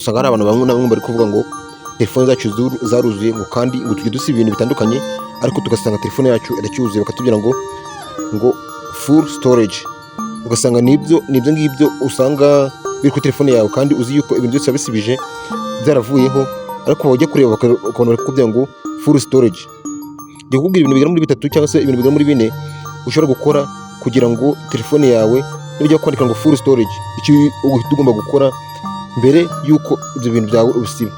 Usanga hari abantu bamwe na bamwe bari kuvuga ngo telefone zacu zaruzuye, ngo kandi ngo tujye dusiba ibintu bitandukanye, ariko tugasanga telefone yacu iracyuzuye, bakatubwira ngo full storage. Ugasanga nibyo ngibyo usanga biri kuri telefone yawe, kandi uzi yuko ibintu byose wabisibije byaravuyeho, ariko wajya kureba ukabona bari kukubwira ngo full storage. Ngiye kukubwira ibintu bigera muri bitatu cyangwa se ibintu bigera muri bine ushobora gukora kugira ngo telefone yawe nibajya kwandika ngo full storage, icyo uhita ugomba gukora mbere y'uko ibyo bintu byawe ubisiba.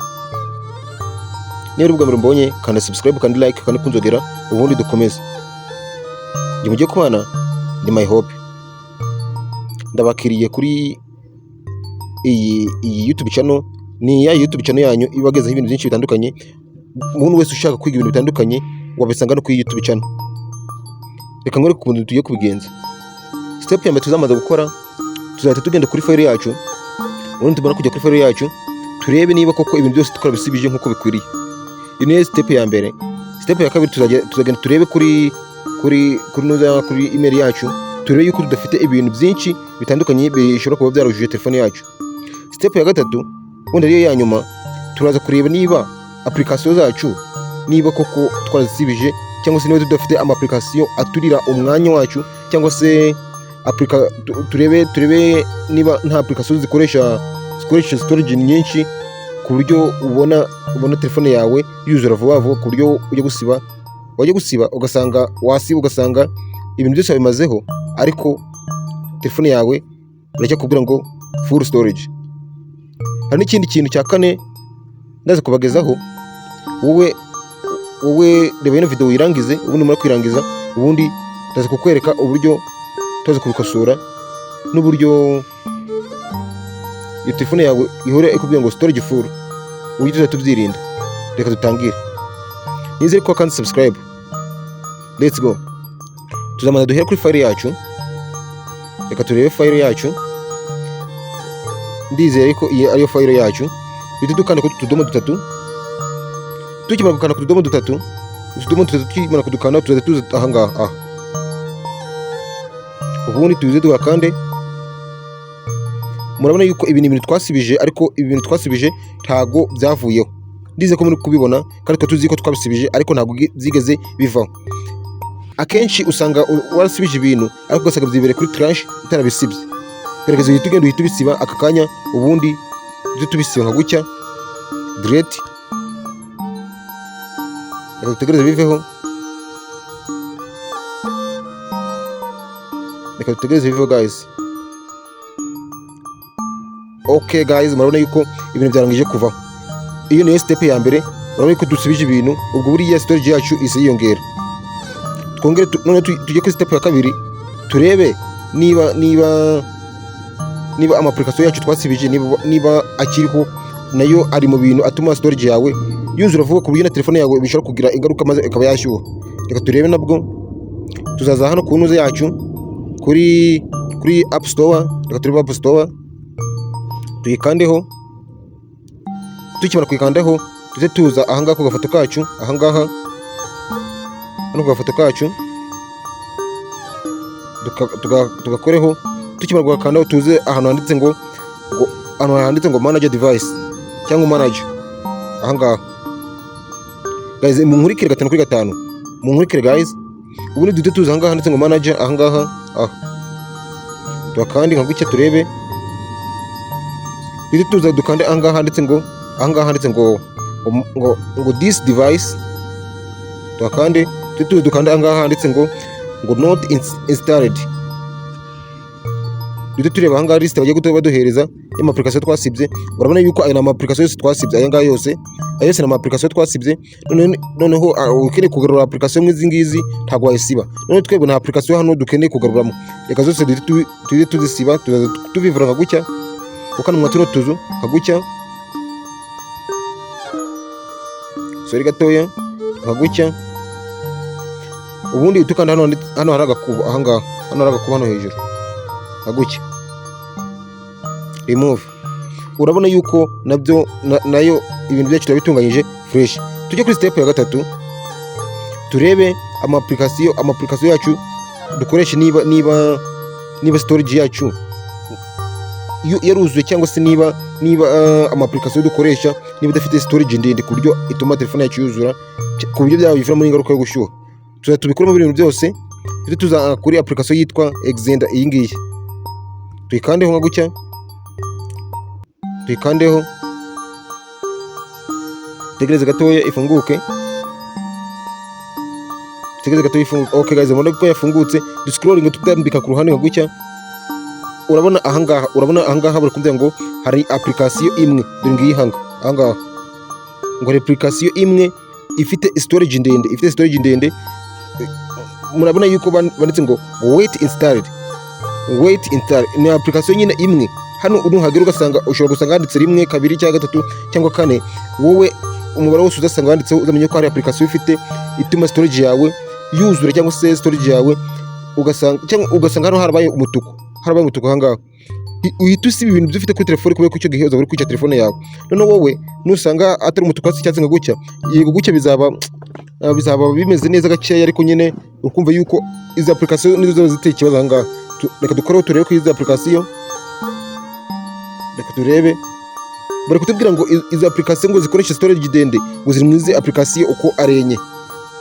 Niba ari ubwa mbere mbonye, kanda subscribe, kandi like, kandi kunzogera, ubundi dukomeze. Njye mugiye kubana ni My Hope, ndabakiriye kuri iyi YouTube channel. Ni ya YouTube channel yanyu ibagezaho ibintu byinshi bitandukanye. Umuntu wese ushaka kwiga ibintu bitandukanye wabisanga no kuri YouTube channel. Reka nkwereke ukuntu tugiye kubigenza. Step ya mbere tuzamaze gukora, tuzahita tugenda kuri file yacu. Ubundi tumara kujya kuri file yacu, turebe niba koko ibintu byose twarabisibije nk'uko bikwiriye. Iyo niyo step ya mbere. Step ya kabiri, tuzagenda turebe kuri nuza kuri email yacu, turebe yuko tudafite ibintu byinshi bitandukanye bishobora kuba byarujuje telefone yacu. Step ya gatatu, wenda ariyo ya nyuma, turaza kureba niba application zacu, niba koko twarazisibije, cyangwa se niba tudafite ama application aturira umwanya wacu, cyangwa se turebe niba nta application zikoresha storage nyinshi, ku buryo ubona telefone yawe yuzura vuba vuba, ku buryo ujya gusiba, wajya gusiba ugasanga wasiba, ugasanga ibintu byose wabimazeho, ariko telefone yawe iracyakubwira ngo full storage. Hari n'ikindi kintu cya kane ndaza kubagezaho. Wowe reba ino video uyirangize, ubundi numara kuyirangiza, ubundi ndaza kukwereka uburyo tuza kubikosora n'uburyo iyo telefone yawe ihora ikubwira ngo storage full, uburyo tuzajya tubyirinda. Reka dutangire. Nizere ko kandi subscribe. Let's go. Tuzamanza duhere kuri file yacu. Reka turebe file yacu. Ndizere ko iyi ariyo file yacu. Duhite dukanda kuri utu tudomo dutatu. Tukimara gukanda ku tudomo dutatu, utudomo dutatu, tukimara kudukanda, tuzajya tuza ahangaha aha, ubundi tuze tuhakande. Murabona yuko ibi ni ibintu twasibije, ariko ibi bintu twasibije ntago byavuyeho. Ndizeye ko muri kubibona, kandi twe tuzi ko twabisibije, ariko ntabwo byigeze bivaho. Akenshi usanga warasibije ibintu, ariko ugasanga byibereye kuri trash utarabisibye. Gerageza uhite ugenda uhite ubisiba aka kanya, ubundi tujye tubisiba nka gutya, delete. Reka dutegereze biveho. Reka dutegereze biveho, guys. Okay guys, murabona yuko ibintu byarangije kuvaho. Iyo niyo step ya mbere. Urabona yuko dusubije ibintu, ubwo buriya storage yacu ise yiyongera. Twongere none tujye kuri step ya kabiri, turebe niba ama application yacu twasibije niba akiriho. Nayo ari mu bintu atuma storage yawe yuzura vuba, ku buryo na telefone yawe bishobora kugira ingaruka maze ikaba yashyuha. Reka turebe. Nabwo tuzaza hano ku ntuze yacu, kuri App Store. Reka turebe App Store, tuyikandeho. Tukimara kuyikandaho, tuze tuza ahangaha ku gafoto kacu, ahangaha hano ku gafoto kacu, tugakoreho. Tukimara kugakandaho, tuze ahantu handitse ngo manage device cyangwa manage, ahangaha. Guys, munkurikire gatanu kuri gatanu, munkurikire guys. Ubundi duhite tuza ahangaha handitse ngo manage, ahangaha aha, tuhakande nka gutya, turebe. Duhite tuza dukande ahangaha handitse ngo this device, tuhakande. Duhite tuza dukande ahangaha handitse ngo not installed. Duhite tureba ahangaha list bagiye guhita baduhereza y'ama application twasibye. Urabona yuko aya ni ama application yose twasibye. Aya ngaya yose, aya yose ni ama application twasibye. Noneho ukeneye kugarura application nk'izi ngizi, ntabwo wayisiba. None twebwe nta application hano dukeneye kugaruramo. Reka zose duhite tuzisiba. Tuzaza tubivura nka gutya, ukanwa tuno tuzu nka gutya, sorry gatoya, nka gutya. Ubundi uhite ukanda hano hari agakubo, ahangaha hano hari agakubo, hano hejuru, nka gutya, remove. Urabona yuko nabyo nayo ibintu byacu turabitunganyije fresh. Tujye kuri step ya gatatu, turebe ama application yacu dukoresha, niba storage yacu Yaruzuye cyangwa se niba ama application dukoresha niba idafite storage ndende ku buryo ituma telefone yacu yuzura, ku buryo byabiviramo ingaruka yo gushyuha. Tuzajya tubikuramo ibintu byose, tujye tuza kuri application yitwa Xender. Iyi ngiyi tuyikandeho nka gutya, tuyikandeho, tegereze gatoya ifunguke, tegereze gatoya ifunguke. Okay guys, murabona ko yafungutse. Duscrolling, tutambika ku ruhande nka gutya. Urabona ahangaha bari kumbwira ngo hari application imwe. Dore ngiyi hanga ahangaha, ngo hari application imwe ifite storage ndende, ifite storage ndende. Murabona yuko banditse ngo wait installed, wait install. Ni application nyine imwe. Hano nuhagera ugasanga, ushobora gusanga handitse rimwe, kabiri cyangwa gatatu cyangwa kane. Wowe umubare wose uzasanga wanditseho, uzamenye ko hari application ifite ituma storage yawe yuzura, cyangwa se storage yawe ugasanga, cyangwa ugasanga hano harabaye umutuku, harabaye umutuku ahangaha. Uhita usiba ibintu byo ufite kuri telefone, kubera ko icyo gihe uzaba uri kwica telefone yawe. Noneho wowe nusanga atari umutuku, hasi icyatsi nka gutya, yego gutya bizaba bimeze neza gakeya, ariko nyine ukumva yuko izi application nizo zaba ziteye ikibazo ahangaha. Reka dukoreho turebe ko izi application, reka turebe. Bari kutubwira ngo izi application ngo zikoresha storage ndende ngo ziri mu izi application uko ari enye.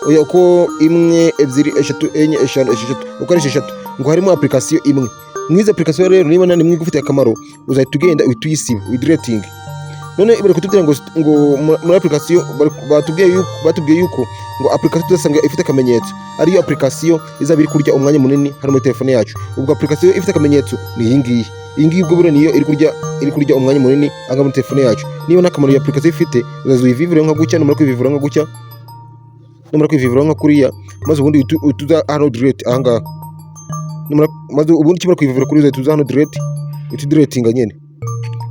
Oya, uko imwe, ebyiri, eshatu, enye, eshanu, esheshatu, uko ari esheshatu, ngo harimo application imwe. Mu izi application rero, niba nta nimwe igufitiye akamaro, uzahita ugenda uhita uyisiba, uyideleting. None bari kutubwira ngo muri application batubwiye yuko ngo application tuzasanga ifite akamenyetso ariyo application izaba iri kurya umwanya munini hano muri telefone yacu. Ubwo application ifite akamenyetso ni iyi ngiyi. Iyi ngiyi ubwo buriya niyo iri kurya umwanya munini aha muri telefone yacu. Niba nta kamaro iyo application ifite, uzaza uyivivure nka gutya. Numara kwivivura nka gutya, numara kwivivura nka kuriya, maze ubundi uhite uza hano delete ahangaha. Maze ubundi ukimara kwivivura kuri, uzahita uza hano delete, uhita udeletinga nyine.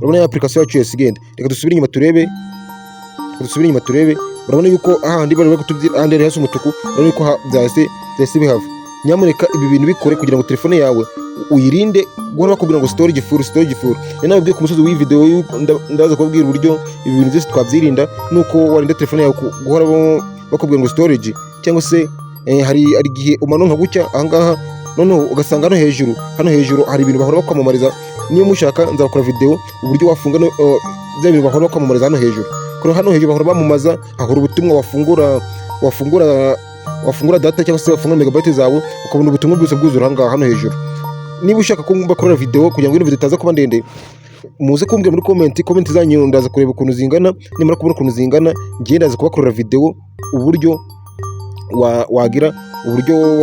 Urabona ya application yacu yose igenda. Reka dusubire inyuma turebe, reka dusubire inyuma turebe. Urabona yuko ahandi bari kutubwira, ahandi hari hasi umutuku, urabona yuko byahise bihava. Nyamuneka ibi bintu bikore kugira ngo telefone yawe uyirinde guhora bakubwira ngo storage full, storage full. Ni nababwiye ku musozi w'iyi video yuko ndaza kubabwira uburyo ibi bintu byose twabyirinda, nuko warinda telefone yawe guhora bakubwira ngo storage, cyangwa se hari igihe umanura nka gutya ahangaha, noneho ugasanga hano hejuru hari ibintu bahora bakwamamariza. Niba mushaka nzakora video uburyo wafunga no, bya bintu bahora bakwamamariza hano hejuru. Kuri hano hejuru bahora bamamaza, hahora ubutumwa. Wafungura data cyangwa se wafungura megabyte zawe, ukabona ubutumwa bwose bwuzura ahangaha hano hejuru. Niba ushaka ko mbakorera video, kugira ngo ino video itaza kuba ndende, muze kumbwira muri comment. Comment zanyu ndaza kureba ukuntu zingana. Nimara kubona ukuntu zingana, ngiye ndaza kubakorera video uburyo wagira uburyo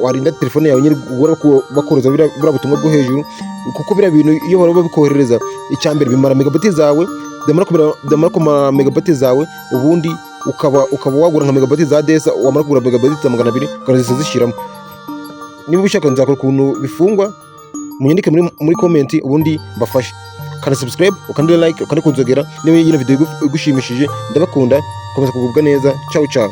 warinda telefone yawe nyine guhora bakoroza buriya butumwa bwo hejuru, kuko biriya bintu iyo bahora babikoherereza, icya mbere bimara megabyte zawe. Byamara kumara megabyte zawe, ubundi ukaba wagura nka megabyte za desa. Wamara kugura megabyte za 200, ukazihita zishyiramo. Niba ubishaka nzakora ukuntu bifungwa, munyandike muri comment, ubundi mbafashe. Kanda subscribe, ukande like, ukande kunzogera niba iyi video igushimishije. Ndabakunda, komeza kugubwa neza. Ciao ciao.